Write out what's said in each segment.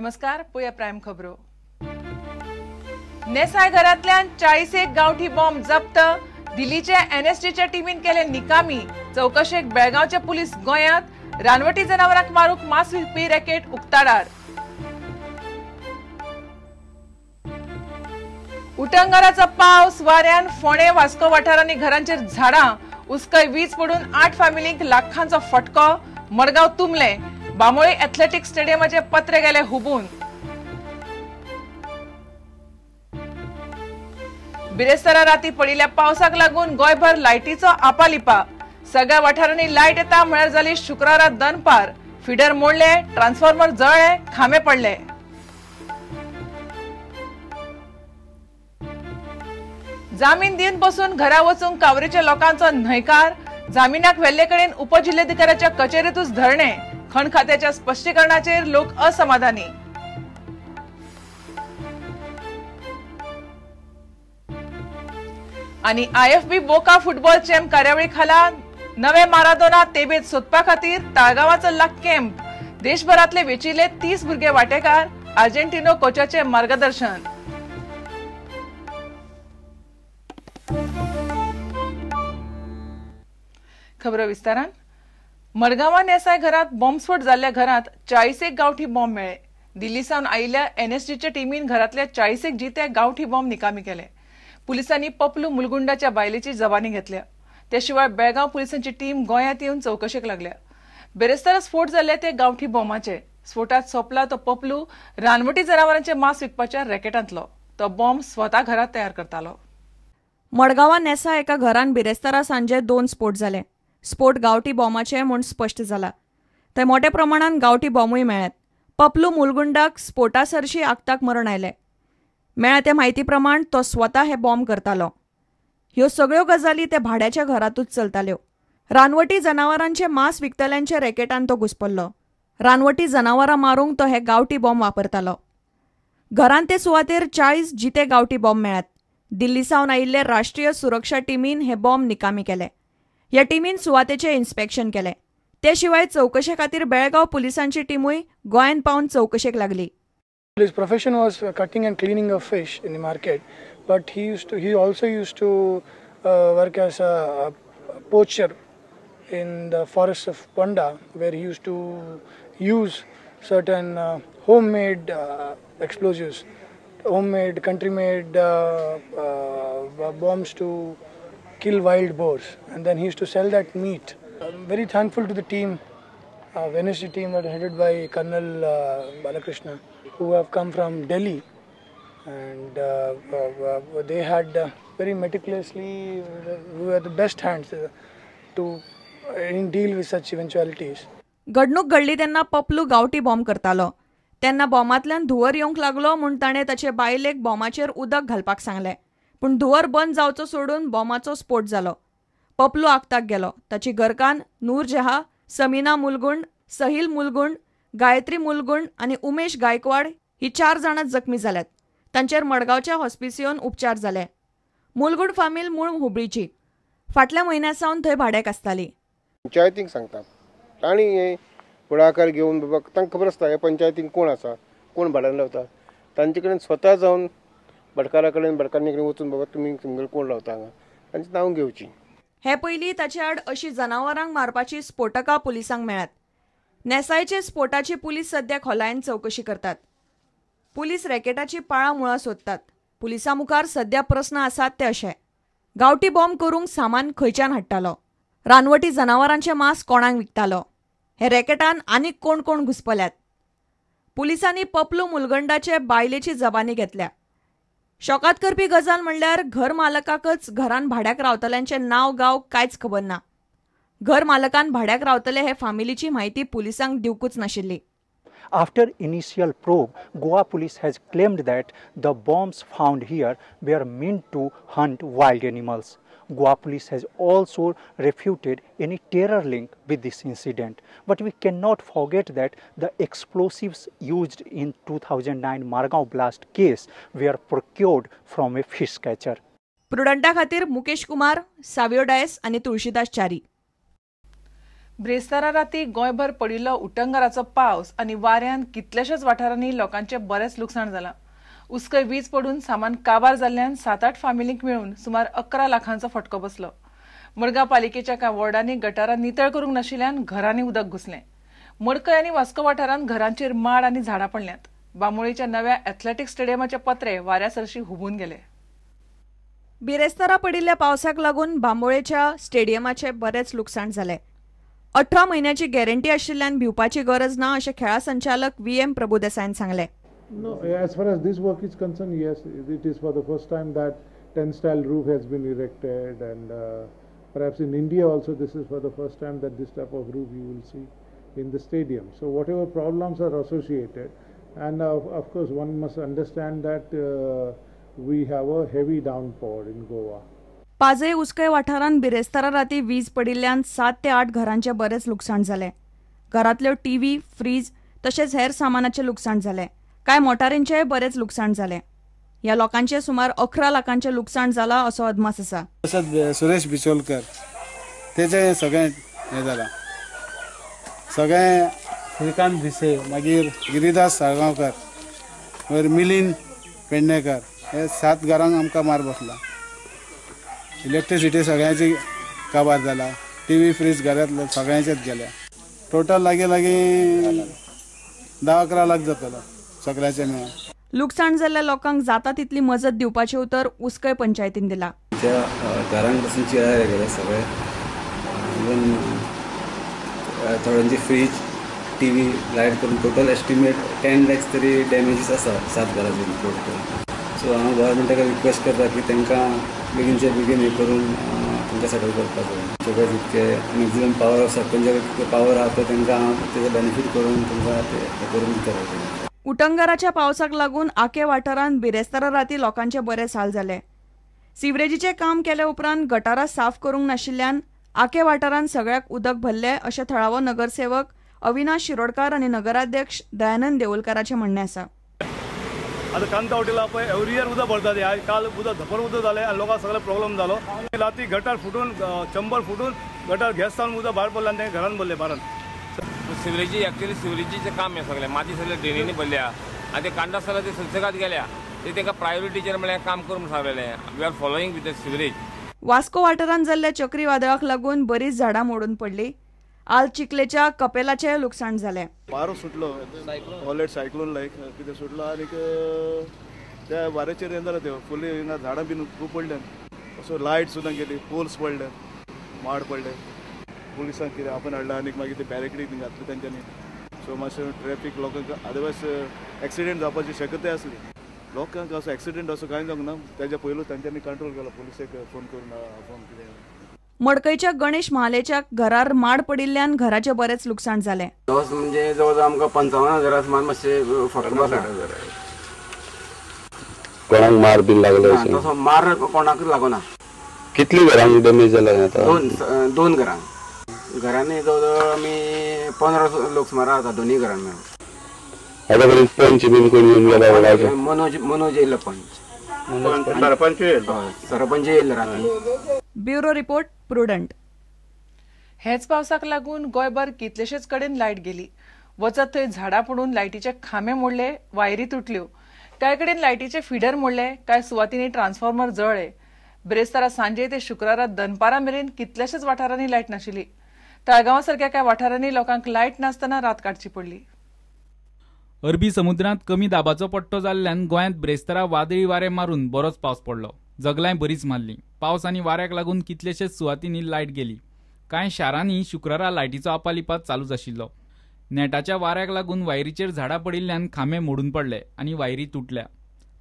नमस्कार, पोया प्रायम खबरो. नेसाय घरांतल्यान 40 गांवठी बॉम्ब जप्त. दिल्लीच्या एनएसजीच्या टीमीन केले निकामी. चौकशेक बेळगांवचे पुलीस गोंयांत. रानवटी जनावरांक मारूंक मांस विकपी रॅकेट उक्ताडार. उटंगाराचो पावस वाऱ्यान फोंडे वास्को वाठारांनी घरांचेर झाडां. उसकय वीज पडून 8 फामिलींक लाखांचो फटको. मडगांव तुंबले. बांबोळी एथलेटिक स्टेडियमाचे पत्रे गेले हुबून. बिरेस्तारा राती पडिल्ल्या पावसाक लागून गोंयभर लायटीचो आपालिपा. सगळ्या वाठारांनी लायट येता म्हळ्यार जाली शुक्रारा दनपार. फिडर मोडले, ट्रान्सफॉर्मर जळ्ळे, खांबे पडले. जामीन दिवन बसून घरा वचूंक कावरेच्या लोकांचो न्हयकार. जामिनाक व्हेल्ले कडेन उपजिल्हाधिकाऱ्याच्या कचेरेतूच धरणे. खण खात्याच्या स्पश्टीकरणाचेर लोक असमाधानी. आनी आयएफबी बोका फुटबॉल चॅम्प कार्यावळी खाला नवे मारादोना तेबेत सोदपा खातीर ताळगांवां चल्ला कॅम्प. देशभरांतले वेंचिल्ले 30 भुरगे वांटेकार. आर्जेंटिनो कोचाचे मार्गदर्शन. खबरो विस्तारान. मडगांवां नेसाय घरांत बॉम्बस्फोट जाल्ल्या घरांत 40 गांवठी बॉम्ब मेळ्ळे. दिल्ली सावन आयिल्ल्या एनएसजीच्या टीमीन घरांतल्या 40 जिते गांवठी बॉम्ब निकामी केले. पुलिसांनी पपलू मुलगुंडाच्या बायलेची जबानी घेतल्या. ते शिवाय बेळगांव पुलिसांची टीम गोंयांत येवन चवकशेक लागल्या. बेरेस्तारा स्फोट जाल्ले ते गांवठी बॉम्बाचे. स्फोटात सोंपला तो पपलू रानवटी जनावरांचे मांस विकपाच्या रॅकेटांतलो. तो बॉम्ब स्वता घरांत तयार करतालो. मडगांवां नेसा एका घरान बिरेस्तारा सांजे 2 स्फोट जाले. स्फोट गांवठी बॉम्बाचे म्हूण स्पश्ट जाला. थंय मोठ्या प्रमाणान गांवठी बॉम्बूय मेळ्ळ्यात. पपलू मुलगुंडाक स्फोटा सरशी आक्ताक मरण आयलें. मेळ्ळ्या ते म्हायती प्रमाण तो स्वता हे बॉम्ब करतालो. ह्यो सगळ्यो गजाली ते भाड्याच्या घरांतूच चलताल्यो. रानवटी जनावरांचे मांस विकतल्यांच्या रॅकेटान तो घुसपल्लो. रानवटी जनावरां मारूंक तो हे गांवठी बॉम्ब वापरतालो. घरांत ते सुवातेर 40 जिते गांवठी बॉम्ब मेळ्ळ्यात. दिल्ली सावन आयिल्ले राष्ट्रीय सुरक्षा टीमीन हे बॉम्ब निकामी केले. ह्या टीमीन सुवातेचें इन्स्पेक्शन केलें. ते शिवाय चवकशे खातीर बेळगांव पुलिसांची टिमूय गोंयांत पावन चवकशेक लागली. His profession was cutting and cleaning of fish in the market, but he also used to work as a poacher in the forests of Ponda, where he used to use certain homemade explosives, homemade, country-made bombs to kill wild boars, and then he used to sell that meat. I'm very thankful to the team, NSG team that headed by Colonel Balakrishna, who have come from Delhi, and they had very meticulously, we were the best hands to deal with such eventualities. घडणूक घडली तेन्ना पपलू गांवठी bomb करतालो. तेन्ना बॉम्बांतल्यान धुंवर येवंक लागलो म्हूण ताणें ताचे बायलेक बॉम्बाचेर उदक घालपाक सांगलें. पूण धुंवर बंद जावचो सोडून बॉम्बाचो स्फोट जालो. पपलू आक्ताक गेलो. ताची घरकान्न नूरजहा, समीना मुलगुंड, सहील मुलगुंड, गायत्री मुलगुंड आनी उमेश गायकवाड ही 4 जाणां जखमी जाल्यात. तांचेर मडगांवच्या हॉस्पिसियोन उपचार जाले. मुलगुंड फामील मूळ हुबळीची. फाटल्या म्हयन्या सावन थंय भाड्याक आसताली. पंचायतींक सांगता तांणी हे फुडाकार घेवन बाबा तांकां खबर आसता हे पंचायतींक कोण आसा, कोण भाड्यान रावता, तांचे कडेन स्वता जावन भाटकारा कडेन भाटकान्नी कडेन वचून बाबा तुमी तुमगेर कोण रावता हांगा तांचें नांव घेवचीं. हे पयलीं ताचे आड अशी जनावरांक मारपाची स्फोटकां पुलिसांक मेळ्ळ्यात. नेसायचे स्फोटाची पुलीस सध्या खोलायेन चवकशी करतात. पुलीस रॅकेटाची पाळां मुळां सोदतात. पुलिसां मुखार सध्या प्रस्न आसात ते अशे: गांवठी बॉम्ब करूंक सामान खंयच्यान हाडटालो? रानवटी जनावरांचें मांस कोणाक विकतालो? हे रॅकेटान आनीक कोण कोण घुसपल्यात? पुलिसांनी पपलू मुलगंडाचे बायलेची जबानी घेतल्या. शॉकात करपी गजाल म्हणल्यार घर मालकाकच घरान भाड्याक रावतल्यांचें नांव गांव कांयच खबर ना. घर मालकान भाड्याक रावतले हे फामिलीची म्हायती पुलिसांक दिवकूच नाशिल्ली. After initial probe, Goa police has claimed that the bombs found here were meant to hunt wild animals. Goa police has also refuted any terror link with this incident. But we cannot forget that the explosives used in 2009 Margao blast case were procured from a fish catcher. प्रुडंटा खातीर मुकेश कुमार, सावियो डायस आनी तुळशीदास च्यारी. ब्रेस्तारा राती गोंयभर पडिल्लो उटंगाराचो पावस आनी वाऱ्यान कितल्याशाच वाठारांनी लोकांचें बरेंच लुकसाण जालां. उसकय वीज पडून सामान काबार जाल्ल्यान 7-8 फामिलींक मेळून सुमार 11 लाखांचो फटको बसलो. मडगांव पालिकेच्या कांय वॉर्डांनी गटारां नितळ करूंक नाशिल्ल्यान घरांनी उदक घुसलें. मडकय आनी वास्को वाठारांत घरांचेर माड आनी झाडां पडल्यांत. बांबोळीच्या नव्या एथलेटिक स्टेडियमाचे पत्रे वाऱ्या सरशी हुबून गेले. बिरेस्तारा पडिल्ल्या पावसाक लागून बांबोळेच्या स्टेडियमाचे बरेंच लुकसाण जालें. 18 म्हयन्याची गॅरंटी आशिल्ल्यान भिवपाची गरज ना अशें खेळा संचालक व्ही एम प्रभुदेसायन सांगलें. No, as far as this work is concerned, yes, it is for the first time that tensile roof has been erected, and perhaps in India also this is for the first time that this type of roof you will see in the stadium. So whatever problems are associated, and of course one must understand that we have a heavy downpour in Goa. पाजय उसकय वाठारांत बिरेस्तारा राती वीज पडिल्ल्यान 7 ते 8 घरांचें बरेंच लुकसाण जालें. घरांतल्यो टीव्ही, फ्रीज तशेंच हेर सामानाचें लुकसाण जालें. कांय मोटारींचेंय बरेंच लुकसाण जालें. ह्या लोकांचें सुमार 11 लाखांचें लुकसाण जालां असो अदमास आसा. तशेंच सुरेश बिचोलकर तेचें सगळें हें जालां, सगळें श्रीकांत भिसे, मागीर गिरिदास साळगांवकर, मागीर मिलिंद पेडणेकर, हे 7 घरांक आमकां मार बसला. इलेक्ट्रिसिटी सगळ्यांची काबार जाला, टीव्ही फ्रीज घरांतले सगळ्यांचेच गेल्या. टोटल लागीं लागीं 10-11 लाख जातलो सगळ्याचे मेळून. लुकसाण जाल्ल्या लोकांक जाता तितली मजत दिवपाचें उतर उसकय पंचायतीन दिला. घरांत बसून चिराय गेले सगळे, इवन थोड्यांची फ्रीज, टीव्ही, लायट करून टोटल एस्टिमेट 10 लॅक्स तरी डॅमेजीस आसा 7 घरांचे टोटल. सो हांव गव्हर्मेंटाक रिक्वेस्ट करता की तांकां बेगीनचे बेगीन हें करून तांकां सेटल करपाक जाय. सगळे जितके मॅक्झिमम पावर सरपंचाक जितके पावर आहा तो तांकां तेजो बेनिफीट करून तांकां ते करून दिता. उटंगाराच्या पावसाक लागून आके वाठारांत बिरेस्तारा राती लोकांचे बरेच हाल जाले. सिवरेजीचें काम केले उपरांत गटारां साफ करूंक नाशिल्ल्यान आके वाठारांत सगळ्याक उदक भरलें अशें थळावो नगरसेवक अविनाश शिरोडकार आनी नगराध्यक्ष दयानंद देवलकाराचें म्हणणें आसा. आतां कांता हॉटेला पळय एवरी इयर उदक भरता, काल उदक धपर उदक जालें आनी लोकांक सगळें प्रॉब्लम जालो. राती गटार फुटून चंबर फुटून गटार गॅस जावन उदक भायर पडलें आनी तें घरान भरलें बारान. सिवरेजी एक्चुअली सिवरेजीचें काम हें सगळें, माती सगळें ड्रेनींनी भरल्या आनी ते कांदा सगळें ते सुसेगाद गेल्या, ते तांकां प्रायोरिटीचेर म्हळ्यार काम करूंक सांगलेलें. We are following with the sewerage. Vasco वाठारांत जाल्ल्या चक्रीवादळाक लागून बरीच झाडां मोडून पडली. आल चिखलेच्या कपेलाचें लुकसाण जालें. वारो सुटलो, हॉलेट सायक्लोन लायक कितें सुटलो आनीक त्या वाऱ्याचेर हें जालें, तें फुल्ली झाडां बीन खूब पडल्यान, असो लायट सुद्दां गेली, पोल्स पडले, माड पडले. पुलिसांक कितें आपण हाडला आनी मागीर ते बॅरिकेडींग बीन घातले तेंच्यांनी. सो मातशें ट्रॅफीक लोकांक अदरवायज एक्सिडेंट जावपाची शक्यताय आसली. लोकांक असो एक्सिडेंट असो कांय जावंक ना, तेज्या पयलू तेंच्यांनी कंट्रोल केलो, पुलिसेक फोन करून फोन कितें. मडकयच्या गणेश महालेच्या घरार माड पडिल्ल्यान घराचें बरेंच लुकसाण जालें. लॉस म्हणजे जवळ आमकां 55,000 सुमार मातशें फरक बसला. कोणाक मार बीन लागलो? तसो मार कोणाकूच लागना. कितली घरांक डॅमेज जाला आतां? दोन घरांक. घरांनी जवळ जवळ आमी 15 लोक सुमार आसा दोनूय घरांनी मेळून. आतां पर्यंत पंच बीन कोण येवन गेला? मनोज येयलो, पंच, सरपंच येयलो, सरपंच येयलो राती. Bureau report, Prudent. हेच पावसाक लागून गोंयभर कितलेशेच कडेन लायट गेली. वचत थंय झाडां पडून लायटीचे खांबे मोडले, वायरी तुटल्यो, कांय कडेन लायटीचे फिडर मोडले, कांय सुवातींनी ट्रान्सफॉर्मर जळ्ळे. बिरेस्तारा सांजे ते शुक्रारा दनपारां मेरेन कितल्याशाच वाठारांनी लायट नाशिल्ली. ताळगांवा सारक्या कांय वाठारांनी लोकांक लायट नासतना रात काडची पडली. अरबी समुद्रांत कमी दाबाचो पट्टो जाल्ल्यान गोंयांत ब्रेस्तारा वादळी वारें मारून बरोच पावस पडलो. जगलांय बरीच मारली. पावस आनी वाऱ्याक लागून कितलेशेच सुवातींनी लायट गेली. कांय शारांनी शुक्रारा लायटीचो आपालिपात चालूच आशिल्लो. नेटाच्या वाऱ्याक लागून वायरीचेर झाडां पडिल्ल्यान खांबे मोडून पडले आनी वायरी तुटल्या.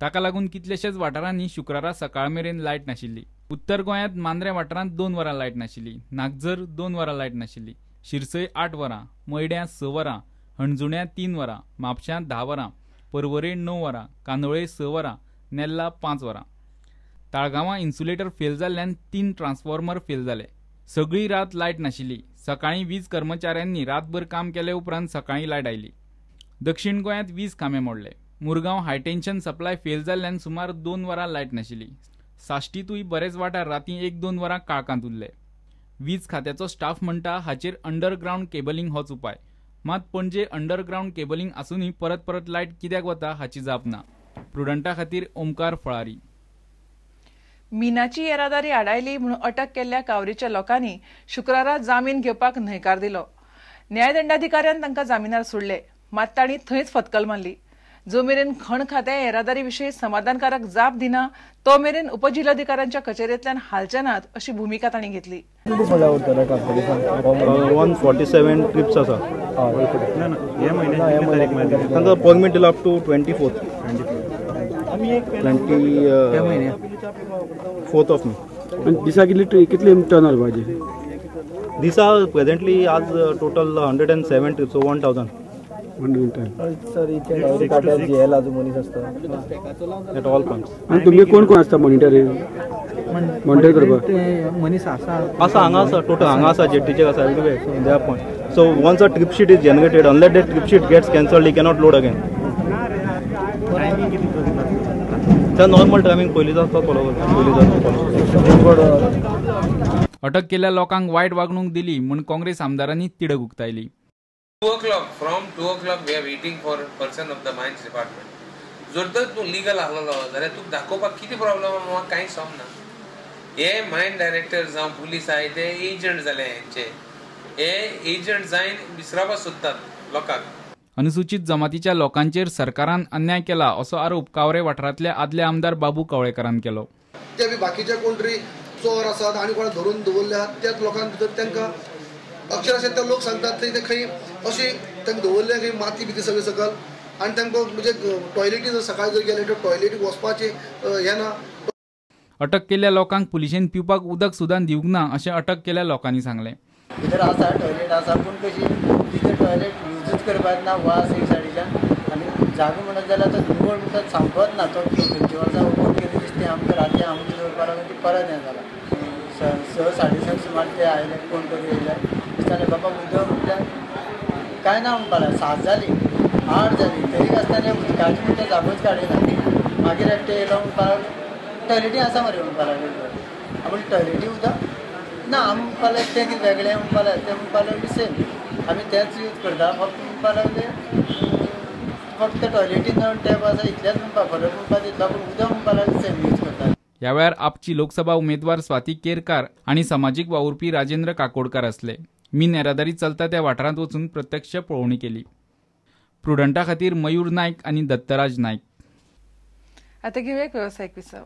ताका लागून कितलेशेच वाठारांनी शुक्रारा सकाळ मेरेन लायट नाशिल्ली. उत्तर गोंयांत मांद्रें वाठारांत 2 वरां लायट नाशिल्ली, नागझर 2 वरां लायट नाशिल्ली, शिरसय 8 वरां, मयड्यां 6 वरां, हणजुण्या 3 वरां, म्हापश्यां 10 वरां, पर्वरे 9 वरां, कांदोळे 6 वरां, नेल्ला 5 वरां. ताळगांवां इन्सुलेटर फेल जाल्ल्यान 3 ट्रान्सफॉर्मर फेल जाले. सगळी रात लायट नाशिल्ली. सकाळीं वीज कर्मचाऱ्यांनी रातभर काम केले उपरांत सकाळीं लायट आयली. दक्षिण गोंयांत वीज खांबे मोडले. मुरगांव हायटेन्शन सप्लाय फेल जाल्ल्यान सुमार 2 वरां लायट नाशिल्ली. साश्टींतूय बरेच वाठार रातीं 1-2 वरां काळखांत उरले. वीज खात्याचो स्टाफ म्हणटा हाचेर अंडरग्रावंड केबलिंग होच उपाय. मात पणजे अंडरग्रावंड केबलिंग आसूनय परत परत लायट कित्याक वता हाची जाप ना. प्रुडंटा खातीर ओमकार फळारी. मिनाची येरादारी आडायली म्हणून अटक केल्ल्या कावरीच्या लोकांनी शुक्रारा जामीन घेवपाक न्हयकार दिलो. न्यायदंडाधिकाऱ्यान तांकां जामिनार सोडले, मात तांणी थंयच फतकल मारली. जो मेरेन खण खातें येरादारी विशीं समाधानकारक जाप दिना तो मेरेन उपजिल्हाधिकाऱ्यांच्या कचेरेंतल्यान हालचे नात अशी भुमिका तांणी घेतली. 147 ट्रिप्स आसा. तांकां परमीट दिला up two 24th of May. दिसा कितले टर्न घालपाचे? दिसा प्रेझेंटली आज टोटल 107 ट्रिप्स, 1000. आनी तुमी कोण कोण आसता मॉनिटर मॉनिटर करपाक? मनीस आसा आसा हांगा आसा, टोटल हांगा आसा, जेटीचेर आसा, everywhere they are point. So once a trip sheet is generated, unless that trip sheet gets cancelled, he cannot load again. त्या नॉर्मल टायमिंग पयलींचो आसता फॉलो करता, पयलींचो फॉलो. अटक केल्ल्या लोकांक वायट वागणूक दिली म्हूण काँग्रेस आमदारांनी तिडक उक्तायली. 2 o'clock, from 2 o'clock we are waiting for person of the mines department. जर तर तूं लिगल आसलेलो जाल्यार तुका दाखोवपाक कितें प्रॉब्लम आहा म्हाका कांय समजना. हे मायन डायरेक्टर जावं पुलीस आहाय ते एजंट जाले हेंचे, हे एजंट जायन विसरावपाक सोदतात लोकांक. अनुसूचित जमातीच्या लोकांचेर सरकारान अन्याय केला असो आरोप कावरे वाठारांतल्या आदले आमदार बाबू कवळेकारान केलो. ते बी बाकीचे कोण तरी चोर आसात आनी कोणा धरून दवरल्यात त्याच लोकांक भितर तांकां अक्षरशः ते लोक सांगतात ते खंय अशी तांकां दवरले खंय माती बिती सगळी सकल आनी तांकां म्हणजे टॉयलेटी जर सकाळी जर गेले तर टॉयलेटीक वचपाचें हें ना. अटक केल्ल्या लोकांक पुलिशेन पिवपाक उदक सुद्दां दिवंक ना अशें अटक केल्ल्या लोकांनी सांगलें. भितर आसा टॉयलेट आसा, पूण कशी तिथे टॉयलेट यूजच करपाक ना, वास एक सायडीच्यान आनी जागो म्हणत जाल्यार तो निवळ म्हणटात सामकोच ना. तो खंयच्या वर्सा ओपन केली दिसते आमकां राती आमकां दवरपाक लागून ती परत हें जाला. 6 साडे 6 सुमार ते आयले, कोण तरी येयले दिसताले बाबा उदक म्हटल्यार कांय ना म्हणपाक लागले. 7 जाली 8 जाली तरी आसतना उदकाची म्हणटा जागोच काडिना. मागीर एकटे येयलो म्हणपाक लागलो टॉयलेटी आसा मरे म्हणपाक लागले. आमी टॉयलेटी उदक ना आमी म्हणपाक लागले तें कितें वेगळें म्हणपाक लागले, तें म्हणपाक लागले सेम आमी तेंच यूज करता, फक्त म्हणपाक लागले फक्त टॉयलेटी नळ टॅप आसा इतलेंच म्हणपाक फरक म्हणपाक तितलो, पूण उदक म्हणपाक लागले सेम यूज करता. ह्या वेळार आपची लोकसभा उमेदवार स्वाती केरकार आनी समाजीक वावुरपी राजेंद्र काकोडकार आसले. मीन येरादारी चलता त्या वाठारांत वचून प्रत्यक्ष पळोवणी केली. प्रुडंटा खातीर मयूर नायक आनी दत्तराज नायक. आता घेऊया एक व्यावसायिक विसव.